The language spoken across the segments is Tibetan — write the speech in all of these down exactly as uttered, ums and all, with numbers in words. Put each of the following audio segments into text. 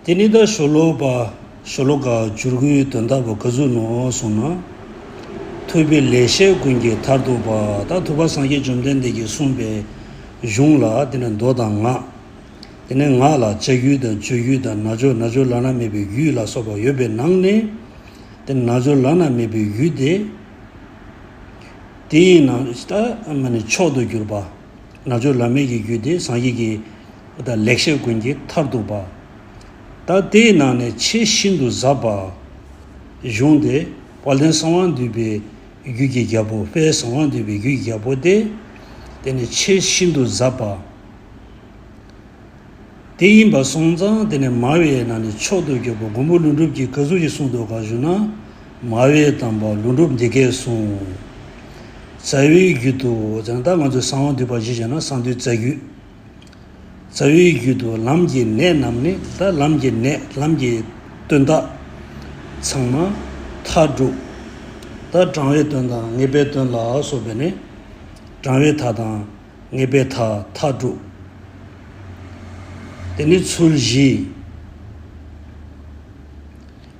དེ་ནི་ད་ཤོ་ལོ་ཀ་ཤོ་ལོ་ཀ་བཅུ་དགུའི་དོན་དག་པོ་ག་ཟུག་ནོ་གསུངས་ན། ཐུབ་པའི་ལེགས་བཤད་ཀུན་གྱི་མཐར་ཐུག་པ། ད་ཐུབ་པ་སངས་རྒྱས་བཅོམ་ལྡན་འདས་ཀྱིས་གསུངས་པའི་གཞུང་ལ་དེ་ནི་མདོ་དང་སྔགས། དེ་ནི་སྔགས་ལ་བྱ་རྒྱུད་དང་སྤྱོད་རྒྱུད་དང་རྣལ་འབྱོར་རྣལ་འབྱོར་བླ་ན་མེད་པའི་རྒྱུད་ལ་སོགས་པ་ཡོད་པའི་ནང་ནས། དེ་རྣལ་འབྱོར་བླ་ན་མེད་པའི་རྒྱུད་དེ། དེའི་ནང་ད་མ་ནི་མཆོག་ཏུ་གྱུར་པ། རྣལ་འབྱོར་བླ་མེད་ཀྱི་རྒྱུད་དེ་སངས་རྒྱས་ཀྱི་ད་ལེགས་བཤད་ཀུན་གྱི་མཐར་ཐུག་པ། ད་དེའི་ནང་ནས་ཆེས་ཤིན་ཏུ་ཟབ་པ། གཞུང་དེ་དཔལ་ལྡན་གསང་བ་འདུས་པའི་རྒྱུད་ཀྱི་རྒྱལ་པོ། དཔལ་གསང་བ་འདུས་པའི་རྒྱུད་ཀྱི་རྒྱལ་པོ་དེ། དེ་ནི་ཆེས་ཤིན་ཏུ་ཟབ་པ། དེ་ཡིན་པ་སོང་ཙང་དེ་ནི་སྨྲ་བའི་ནང་ནས་མཆོག་ཏུ་གྱུར་པ་མགོན་པོ་ཀླུ་སྒྲུབ་ཀྱིས་ག་ཟུག་ཅིག་གསུངས་འདུག་ག་ཞུ་ན། སྨྲ་བའི་དམ་པ་ཀླུ་སྒྲུབ་འདི་སྐད་གསུངས། རྩ་བའི་རྒྱུད་དུ་ཟེར་ན་ད་ང་ཚོས་གསང་བ་འདུས་པ་གཞི་བྱས་ན་གསང་འདུས་རྩ་རྒྱུད། རྩ་བའི་རྒྱུད་དུ་ལམ་གྱི་གནད་རྣམས་ནི། ད་ལམ་གྱི་གནད་ལམ་གྱི་དོན་དག་ཚང་མ་མཐར་གྲུབ། ད་དྲང་བའི་དོན་དང་ངེས་པའི་དོན་ལ་སོགས་པས་ནི། དྲང་བའི་མཐའ་དང་ངེས་པའི་མཐའ་མཐར་གྲུབ། དེ་ནི་ཚུལ་བཞི།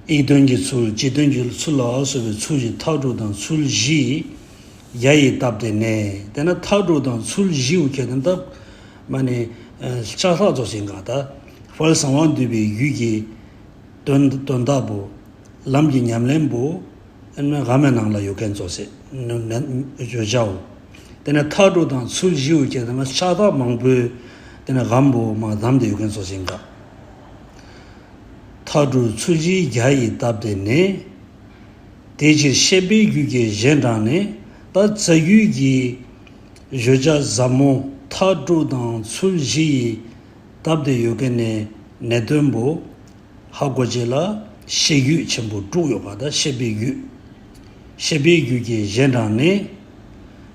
དབྱིངས་དོན་གྱི་ཚུལ་སྤྱི་དོན་གྱི་ཚུལ་ལ་སོགས་པའི་ཚུལ་བཞི་མཐར་གྲུབ་དང་ཚུལ་བཞི་ཡིས་རྒྱ་ཡིས་བཏབ་སྟེ་ནས། དེ་ན་མཐར་གྲུབ་དང་ཚུལ་བཞི་འུ་ཁྱེད་དེ་ད་མ་ནི་ལྕགས་ཐག་ཚོ་ཞིག་ག་ད་དཔལ་གསང་བ་འདུས་པའི་རྒྱུད་ཀྱི་དོན་དོན་དག་པོ། ལམ་གྱི་ཉམས་ལེན་པོ། ཨ་ནི་སྒམ་པའི་ནང་ལ་ཡོད་མཁན་ཚོ་ཟེར་ནི་ནི་བརྗོད་བྱའོ། དེ་ནས་མཐར་གྲུབ་དང་ཚུལ་བཞིའོ་ཁྱེད་དེ་ན་ལྕགས་ཐག་མང་པོའི་དེ་ནས་སྒམ་པོ་མར་བསྡམས་ཏེ་ཡོད་མཁན་ཚོ་ཞིག་ག་མཐར་གྲུབ་ཚུལ་བཞིའི་རྒྱ་ཡིས་བཏབ་སྟེ་ནས། དེ་ཕྱིར་བཤད་པའི་རྒྱུད་ཀྱི་གཞན་དྲངས་ནས། ད་རྩ་རྒྱུད་ཀྱི་བརྗོད་བྱ་ཟབ་མོ་མཐར་གྲུབ་དང་ཚུལ་བཞི་ཡིས་བཏབ་སྟེ་ཡོད་མཁན་ནས་གནད་དོན་པོ་ཧ་གོ་བྱེད་ལ་བཤད་རྒྱུད་ཆེན་པོ་དྲུག་ཡོད་པ། ད་བཤད་པའི་རྒྱུད། བཤད་པའི་རྒྱུད་ཀྱི་གཞན་དྲངས་ནས།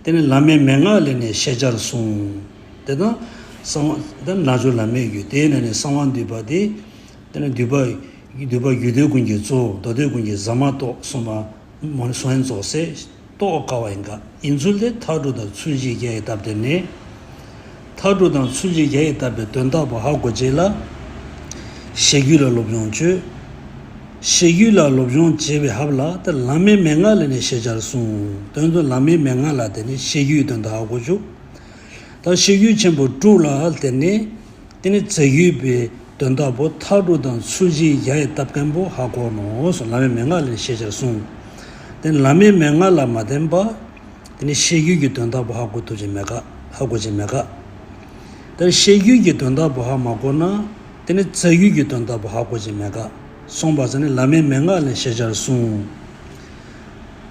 དེ་ནི་བླ་མའི་མན་ངག་ལས་ནི་ཤེས་བྱར་གསུངས། དེ་དང་གསང་བ་དེ་རྣལ་འབྱོར་བླ་མའི་རྒྱུད་དེ་ནས་ནི་གསང་བ་འདུས་པ་དེ། དེ་ནི་འདུས་པ་འདུས་པ་རྒྱུད་སྡེ་ཀུན་གྱི་གཙོ་བོ་མདོ་སྡེ་ཀུན་གྱི་ཟ་མ་ཏོག་གསུངས་པ་མོ་ནི་སོང་ཡན་རྫོགས་སེ། རྟོགས་དཀའ་བ་ཡིན་ག་ཡིན་ཚུལ་དེ་མཐར་གྲུབ་དང་ཚུལ་བཞིའི་རྒྱ་ཡིས་བཏབ་སྟེ་ནས། མཐར་གྲུབ་དང་ཚུལ་བཞིའི་རྒྱ་ཡིས་བཏབ་པའི་དོན་དག་པོ་ཧ་གོ་བྱེད་ལ། བཤད་རྒྱུད་ལ་སློབ་སྦྱོང་བྱོས། བཤད་རྒྱུད་ལ་སློབ་སྦྱོང་བྱེད་པའི་ཧབ་ལ་ད་བླ་མའི་མན་ངག་ལས་ནི་ཤེས་བྱར་གསུངས། དོན་དུ་བླ་མའི་མན་ངག་ལ་དེ་ནི་བཤད་རྒྱུད་དོན་དག་ཧ་གོ་བཅུག་ད་བཤད་རྒྱུད་ཆེན་པོ་དྲུག་ལ་དེ་ནི། དེ་ནི་རྩ་རྒྱུད་པའི་དོན་དག་པོ་མཐར་གྲུབ་དང་ཚུལ་བཞིའི་རྒྱ་ཡིས་བཏབ་མཁན་པོ་ཧ་གོ་ནོ་གསུངས། བླ་མའི་མན་ངག་ལས་ཤེས་བྱར་གསུངས། དེ་ནི་བླ་མའི་མན་ངག་ལ་མ་བརྟེན་པ། དེ་ནི་བཤད་རྒྱུད་ཀྱི་དོན་དག་པོ་ཧ་གོ་ཐུབ་ཀྱི་མེད་ག་ཧ་གོ་ཀྱི་མེད་ག་དེ་བཤད་རྒྱུད་ཀྱི་དོན་དག་པོ་ཧ་མ་གོ་ན། དེ་ནི་རྩ་རྒྱུད་ཀྱི་དོན་དག་པོ་ཧ་གོ་ཀྱི་མེད་ག་གསུངས་པ་ཟེར་ནི་བླ་མའི་མན་ངག་ལས་ཤེས་བྱར་གསུངས།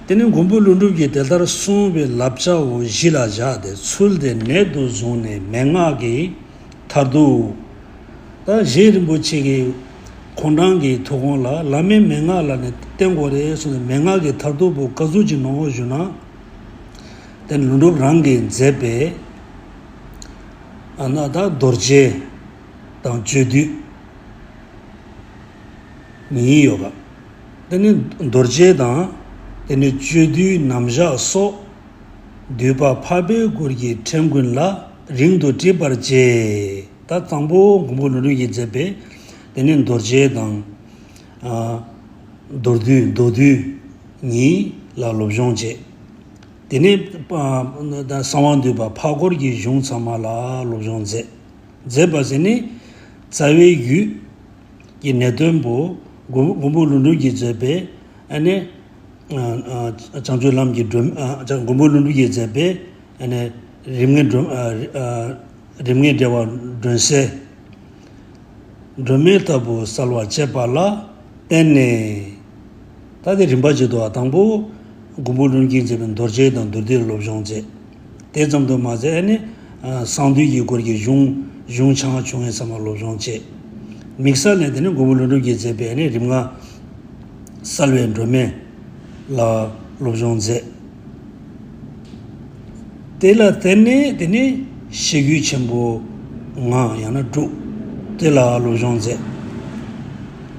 དེ་ནི་མགོན་པོ་ཀླུ་སྒྲུབ་ཀྱིས་དེ་ལྟར་གསུངས་པའི་བསླབ་བྱའོ་གཞི་ལ་བཞག་སྟེ་ཚུལ་དེ་གནད་དུ་བཟུང་ནས་མན་ངག་གི་མཐར་ཐུག་ད་རྗེ་རིན་པོ་ཆེ་གིས་ཁོང་རང་གི་ཐུགས་དགོངས་ལ་བླ་མའི་མན་ངག་ལ་ནི་བརྟེན་དགོས་རེད་གསུངས་ནས་མན་ངག་གི་མཐར་ཐུག་པོ་ག་ཟུག་ཅིག་ནོ་ཞུ་ན། དེ་ནི་ཀླུ་སྒྲུབ་རང་གིས་མཛད་པའི་ཨ་ན་ད་རྡོ་རྗེ་དང་སྤྱོད་བསྡུས། གཉིས་ཡོད་པ། དེ་ནི་རྡོ་རྗེ་དང་། དེ་ནི་སྤྱོད་བསྡུས་རྣམ་གཞག་སོགས། འདུས་པ་འཕགས་པའི་སྐོར་གྱི་ཕྲེང་ཀུན་ལ་རིང་དུ་བྲིས་པར་བྱས། ད་དང་པོ་མགོན་པོ་ཀླུ་སྒྲུབ་ཀྱིས་མཛད་པའི་དེ་ནི་རྡོ་རྗེ་དང་། ཨ། མདོར་བསྡུས་མདོ་བསྡུས་གཉིས་ལ་སློབ་སྦྱོང་བྱས། དེ་ནས་ཨ། གསང་བ་འདུས་པ་འཕགས་སྐོར་གྱི་གཞུང་ཚང་མ་ལ་སློབ་སྦྱོང་མཛད། མཛད་པ་ཟེར་ནི་རྩ་བའི་རྒྱུད་ཀྱི་གནད་དོན་པོ་མགོན་མགོན་པོ་ཀླུ་སྒྲུབ་ཀྱིས་མཛད་པའི་ཨ་ནི་ཨ། ཨ། བྱང་ཆུབ་ལམ་གྱི་སྒྲོན། ཨ། མགོན་པོ་ཀླུ་སྒྲུབ་ཀྱིས་མཛད་པའི་ཨ་ནི་རིམ་ལྔའི་སྒྲོན། ཨ། ཨ། རིམ་ལྔའི་འགྲེལ་པ་སྒྲོན་གསལ། སྒྲོན་མེ་ལྟ་བུ་གསལ་བར་བྱེད་པ་ལ་བརྟེན་ནས། ད་དེ་རིམ་པ་བྱེད་དོ། དང་པོ་མགོན་པོ་ཀླུ་སྒྲུབ་ཀྱིས་མཛད་པའི་རྡོ་རྗེ་དང་མདོར་བསྡུས་སློབ་སྦྱོང་བྱས། དེ་ཙམ་དུ་མ་ཟད་ཨ་ནི་གསང་འདུས་ཀྱི་སྐོར་གྱི་གཞུང་གཞུང་ཆུང་ངུ་ཆུང་ངུ་ཚང་མ་སློབ་སྦྱོང་བྱས། དམིགས་བསལ་ནས་དེ་ནི་མགོན་པོ་ཀླུ་སྒྲུབ་ཀྱིས་མཛད་པའི་ཨ་ནི་རིམ་ལྔ་གསལ་བའི་སྒྲོན་མེ་ལ་སློབ་སྦྱོང་མཛད། དེ་ལ་བརྟེན་ནས་དེ་ནི་བཤད་རྒྱུད་ཆེན་པོ་ལྔ་ཡང་ན་དྲུག་དེ་ལ་སློབ་སྦྱོང་མཛད།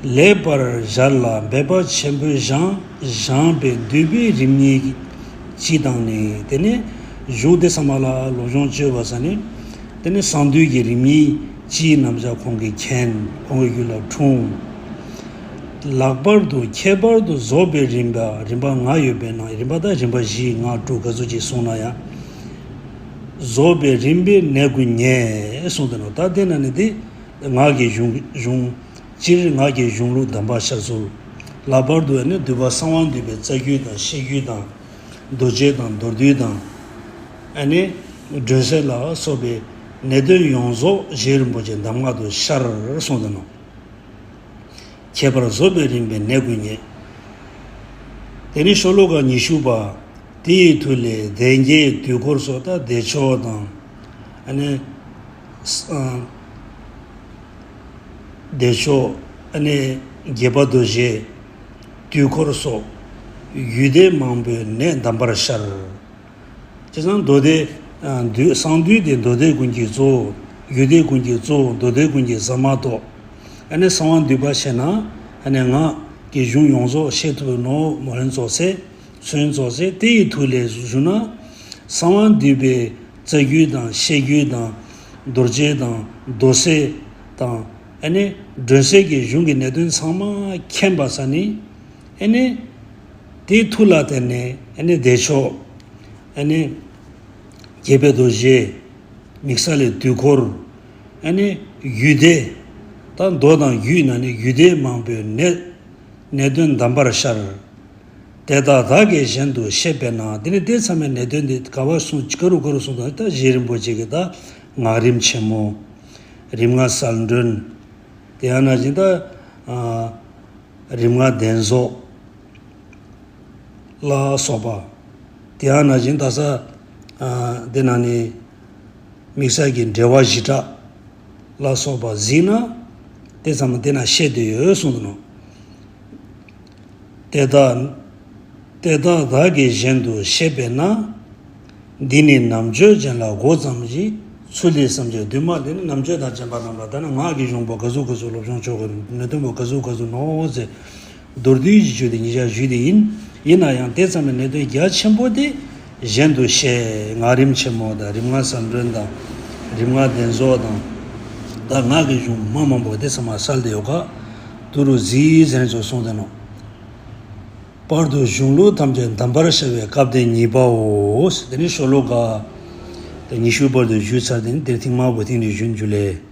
ལེགས་པར་སྦྱར་ལ་འབད་པ་ཆེན་པོས་སྦྱངས། སྦྱངས་པས་འདུས་པའི་རིམ་གཉིས་སྤྱི་དང་ནི། དེ་ནས་གཞུང་དེ་ཚང་མ་ལ་སློབ་སྦྱོང་བྱས་པ་ས་ནི། དེ་ནས་གསང་འདུས་ཀྱི་རིམ་གཉིས་སྤྱིའི་རྣམ་གཞག་ཁོང་གིས་མཁྱེན། ཁོང་གི་རྒྱུད་ལ་འཁྲུངས། ལྷག་པར་དུ་ཁྱད་པར་དུ་རྫོགས་པའི་རིམ་པ། རིམ་པ་ལྔ་ཡོད་པའི་ནང་རིམ་པ་དང་རིམ་པ་བཞི་ལྔ་དྲུག་ག་ཚོད་ཅིག་གསུངས་ན་ཡང་། རྫོགས་པའི་རིམ་པའི་གནས་ཀུན་རྙེད་གསུངས་ཏེ་ནོ། ད་དེ་ན་ནི་དེ་ངག་གི་གཞུང་གཞུང་སྤྱིར་ངག་གི་གཞུང་ལུགས་གདམས་པ་ཤར་ཚུལ། ལྷག་པར་དུ་ནི་འདུས་པ་གསང་བ་འདུས་པའི་རྩ་རྒྱུད་དང་བཤད་རྒྱུད་དང་། མདོ་རྒྱུད་དང་མདོར་བསྡུས་དང་། ཨ་ནི་སྒྲོན་གསལ་ལ་སོགས་པའི་གནད་དོན་ཡོངས་རྫོགས་རྗེ་རིན་པོ་ཆེ་གདམས་ངག་ཏུ་ཤར་གསུངས་ཏེ་ནོ། ཁྱད་པར་རྫོགས་པའི་རིམ་པའི་གནད་ཀུན་རྙེད། དེ་ནི་ཤོ་ལོ་ཀ་ཉི་ཤུ་པ། དེའི་མཐུ་ལས་གདན་བརྒྱད་དུས་འཁོར་སོགས། ད་བདེ་མཆོག་དང་། ཨ་ནི་ཨ་བདེ་མཆོག་ཨ་ནི་དགྱེས་པ་རྡོ་རྗེ། དུས་འཁོར་སོགས་རྒྱུད་སྡེ་མང་པོའི་གནད་གདམས་པར་ཤར། བྱས་ཙང་མདོ་སྡེ། ཨ་འདུས་གསང་འདུས་དེ་མདོ་སྡེ་ཀུན་གྱི་གཙོ་བོ། རྒྱུད་སྡེ་ཀུན་གྱི་གཙོ་བོ། མདོ་སྡེ་ཀུན་གྱི་ཟ་མ་ཏོག་ཨ་ནི་གསང་བ་འདུས་པ་བྱས་ན་ཨ་ནི་ངག་གི་གཞུང་ཡོངས་རྫོགས་ཤེས་ཐུབ་ནོ་མོ་ལན་ཙོགས་སེ། ཚོན་ཙོགས་སེ། དེ་ཡི་མཐུ་ལས་ཞུ་ན། གསང་བ་འདུས་པའི་རྩ་རྒྱུད་དང་བཤད་རྒྱུད་དང་། མདོ་རྒྱུད་དང་མདོ་གསལ་དང་། ཨ་ནི་སྒྲོན་གསལ་གྱི་གཞུང་གི་གནད་དོན་ཚང་མ་མཁྱེན་པ་ས་ནི། ཨ་ནི་དེའི་མཐུ་ལ་བརྟེན་ནས་ཨ་ནི་བདེ་མཆོག་ཨ་ནི་དགྱེས་པའི་རྡོ་རྗེ། དམིགས་བསལ་ལས་དུས་འཁོར། ཨ་ནི་རྒྱུད་སྡེ། ད་མདོ་དང་རྒྱུད་ན་ནི་རྒྱུད་སྡེ་མང་པོའི་གནད་གནད་དོན་གདམས་པར་ཤར། དེ་དག་བདག་གིས་གཞན་དུ་བཤད་པས་ན། དེ་ནི་དེ་ཚང་མའི་གནད་དོན་འདི་ག་བ་གསུངས་ག་རུ་ག་རུ་གསུངས་དང་ད་རྗེ་རིན་པོ་ཆེ་གི་ད་ངག་རིམ་ཆེན་མོ། རིམ་ལྔ་གསལ་སྒྲོན། དེ་ཡང་ན་ཅིག་ད་ཨ། རིམ་ལྔ་གདན་རྫོགས་ལ་སོགས་པ། དེ་ཡང་ན་ཅིག་ད་ས་ཨ། དེ་ན་ནི་དམིགས་བསལ་གྱི་འགྲེལ་པ་བཞི་སྦྲགས་ལ་སོགས་པ་གཟིགས་ན། དེ་ཚང་མ་དེ་ན་བཤད་དེ་ཡོད་གསུངས་འདུག་ནོ། དེ་དག་དེ་དག་བདག་གིས་གཞན་དུ་བཤད་པས་ན། འདི་ནི་རྣམ་དཔྱོད་ཅན་ལ་གོ་ཙམ་ཞིག་ཚུལ་ལས་བསམ་གྱིས་བསྡུས་མ། འདི་ནི་རྣམ་དཔྱོད་དང་ལྡན་པ་རྣམས་ལ། ད་ནི་ངག་གི་གཞུང་པོ་ག་ཟུག་ག་ཟུག་སློབ་སྦྱོང་ཆོག་གི་རེད། གནད་དོན་པོ་ག་ཟུག་ག་ཟུག་ནོ་ཟེར། མདོར་བསྡུས་ཀྱི་ཆོས་དེ་ཉིད་ཀྱང་ཞུས་ཏེ་ཡིན། ཡིན་ན་ཡང་དེ་ཚང་མའི་གནད་དོན་རྒྱ་ཆེན་པོ་དེ་གཞན་དུ་བཤད། ངག་རིམ་ཆེན་མོ་དང་རིམ་ལྔ་གསལ་སྒྲོན་དང་། རིམ་ལྔ་གདན་རྫོགས་དང་། ད་ངག་གི་གཞུང་མ་མང་པོ་དེ་ཚང་མ་གསལ་དེ་ཡོད་ག་དུ་རུ་གཟིགས་ཟེར་ནས་ཚོ་གསུངས་ཏེ་ནོ། བར་དུ་གཞུང་ལུགས་ཐམས་ཅད་གདམས་པར་ཤར་བའི་སྐབས་དེ་གཉིས་པའོ། དེ་ནི་ཤོ་ལོ་ཀ་དེ་ཉི་ཤུ་བར་དུ་ཞུས་ཚར་ཏེ་ནི་དེར་ཐེངས་མ་བོ་ཐེངས་རེ་ཞུ་རྒྱུ་ལས།